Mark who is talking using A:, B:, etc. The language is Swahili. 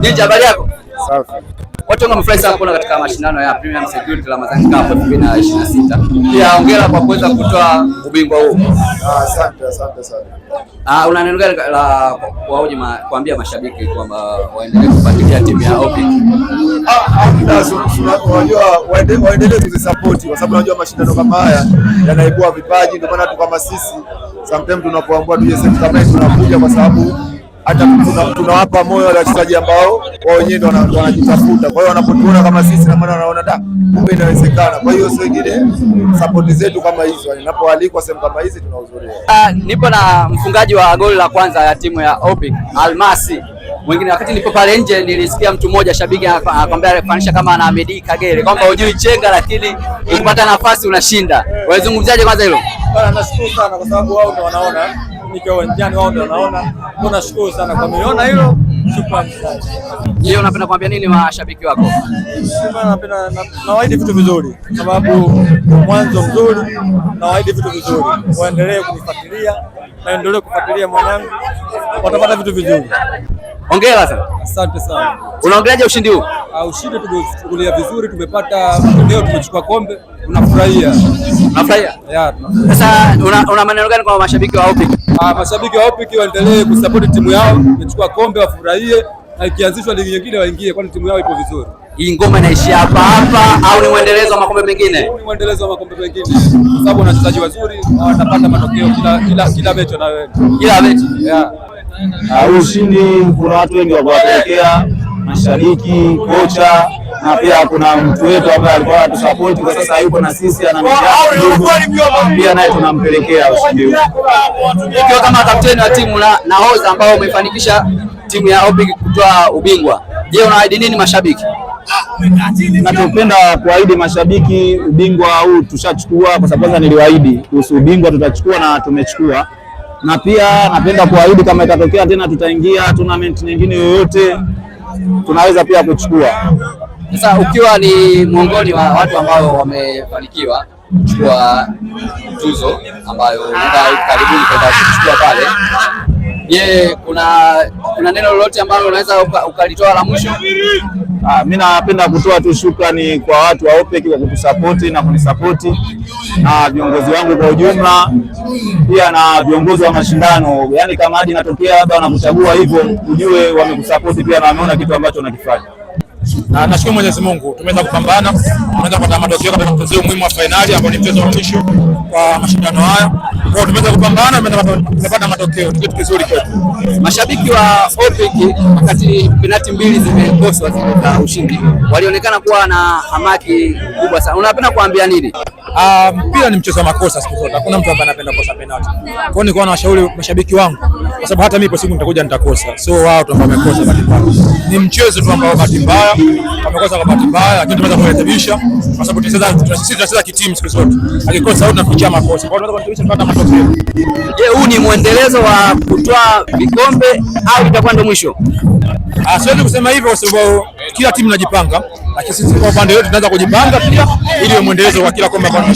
A: Ninja, habari yako?
B: Safi.
A: Watu wengi wamefurahi sana kuona katika mashindano ya Premium Security Ramadhan Cup 2026. Pia hongera kwa kuweza kutoa ubingwa huu.
B: Ah, asante, asante sana.
A: Ah, una neno gani la kuambia mashabiki kwamba waendelee kufuatilia timu ya OPIC?
B: Ah, hamna, unajua waendelee kuzisapoti kwa sababu unajua mashindano kama haya yanaibua vipaji. Ndio maana tu kama sisi sometimes tunapoambiwa tuje sehemu kama hii tunakuja kwa sababu hata tunawapa moyo wale wachezaji ambao wao wenyewe ndio wanajitafuta. Kwa hiyo wanapotuona kama sisi, na maana wanaona da, kumbe inawezekana. Kwa hiyo sio wengine support zetu kama hizo, yani napoalikwa sehemu kama hizi tunahudhuria.
A: Ah, nipo na mfungaji wa goli la kwanza ya timu ya OPIC, Almasi. Mwingine wakati nipo pale nje nilisikia mtu mmoja shabiki anakwambia anafanisha kama na Ahmed Kagere kwamba hujui chenga lakini ukipata nafasi unashinda. Unazungumziaje kwanza hilo?
C: Bana, nashukuru sana kwa sababu wao ndio wanaona nikiwa uwanjani, wao ndio wanaona. Kwa nashukuru sana kwa miona hilo, shukrani sana.
A: Je, unapenda kuambia nini mashabiki wako?
C: Bana, napenda nawaahidi vitu vizuri, sababu mwanzo mzuri, nawaahidi vitu vizuri, waendelee kunifuatilia, naendelee kufuatilia mwanangu, watapata vitu vizuri.
A: Hongera sana.
D: Asante sana.
A: Unaongeleaje ushindi huu?
D: Ushindi tumechukulia vizuri, tumepata leo, tumechukua kombe, tunafurahia.
A: Unafurahia?
D: Yeah, tunafurahia.
A: Sasa una maneno gani kwa mashabiki wa OPIC?
D: Mashabiki wa OPIC waendelee kusapoti timu yao, tumechukua kombe, wafurahie, na ikianzishwa ligi nyingine waingie, kwani timu yao ipo vizuri.
A: Hii ngoma inaishia hapa hapa au ni mwendelezo wa makombe mengine?
D: Ni mwendelezo wa makombe mengine, kwa sababu wana wachezaji wazuri na watapata matokeo kila mechi wanayoenda.
A: Kila mechi.
D: Yeah.
E: Huu ushindi kuna watu wengi wa kuwapelekea mashabiki, kocha na pia kuna mtu wetu ambaye alikuwa anatusapoti kwa sasa yuko na sisi, ana mechi yake kidogo, pia naye tunampelekea ushindi huu.
A: Ukiwa kama kapteni wa timu na nahodha ambao umefanikisha timu ya OPIC kutoa ubingwa, je, unaahidi nini mashabiki?
E: Nachopenda kuahidi mashabiki, ubingwa huu tushachukua, kwa sababu kwanza niliwaahidi kuhusu ubingwa tutachukua na tumechukua, na pia napenda kuahidi kama itatokea tena tutaingia tournament nyingine yoyote, tunaweza pia kuchukua.
A: Sasa ukiwa ni miongoni wa watu ambao wamefanikiwa kuchukua tuzo ambayo unaenda hivi karibuni kwenda kuchukua pale, je, kuna neno lolote ambalo unaweza ukalitoa la mwisho?
E: Mi napenda kutoa tu shukrani kwa watu wa OPEC kwa kutusapoti na kunisapoti na viongozi wangu kwa ujumla, pia na viongozi wa mashindano. Yaani kama hadi inatokea labda wanakuchagua hivyo, ujue wamekusapoti pia na wameona kitu ambacho unakifanya.
F: Na nashukuru Mwenyezi Mungu tumeweza kupambana, tumeweza kupata matokeo katika mchezo muhimu wa fainali ambao ni mchezo wa mwisho kwa mashindano haya. Kwa hiyo tumeweza kupambana, tumepata matokeo, ni kitu kizuri kwetu.
A: Mashabiki wa OPIC wakati penalti mbili zimekoswa zile za ushindi, walionekana kuwa na hamaki kubwa sana. Unapenda kuambia nini?
F: Ah, mpira ni mchezo wa makosa siku zote. Hakuna mtu ambaye anapenda kukosa penalti. Kwa hiyo nilikuwa nawashauri mashabiki wangu, kwa sababu hata mimi ipo siku nitakuja nitakosa. Sio wao tu ambao wamekosa bahati mbaya. Ni mchezo tu ambao bahati mbaya wamekosa kwa bahati mbaya, lakini tumeweza kurekebisha kwa sababu sisi tunacheza kitimu siku zote. Akikosa au tunafichia makosa. Kwa hiyo tunaweza kurekebisha tupata matokeo.
A: Je, huu ni mwendelezo wa kutoa vikombe au itakuwa ndio mwisho?
F: Ah, siwezi kusema hivyo kwa sababu kila timu inajipanga, lakini sisi kwa upande wetu tunaanza kujipanga pia ili mwendelezo wa kila kombe ambalo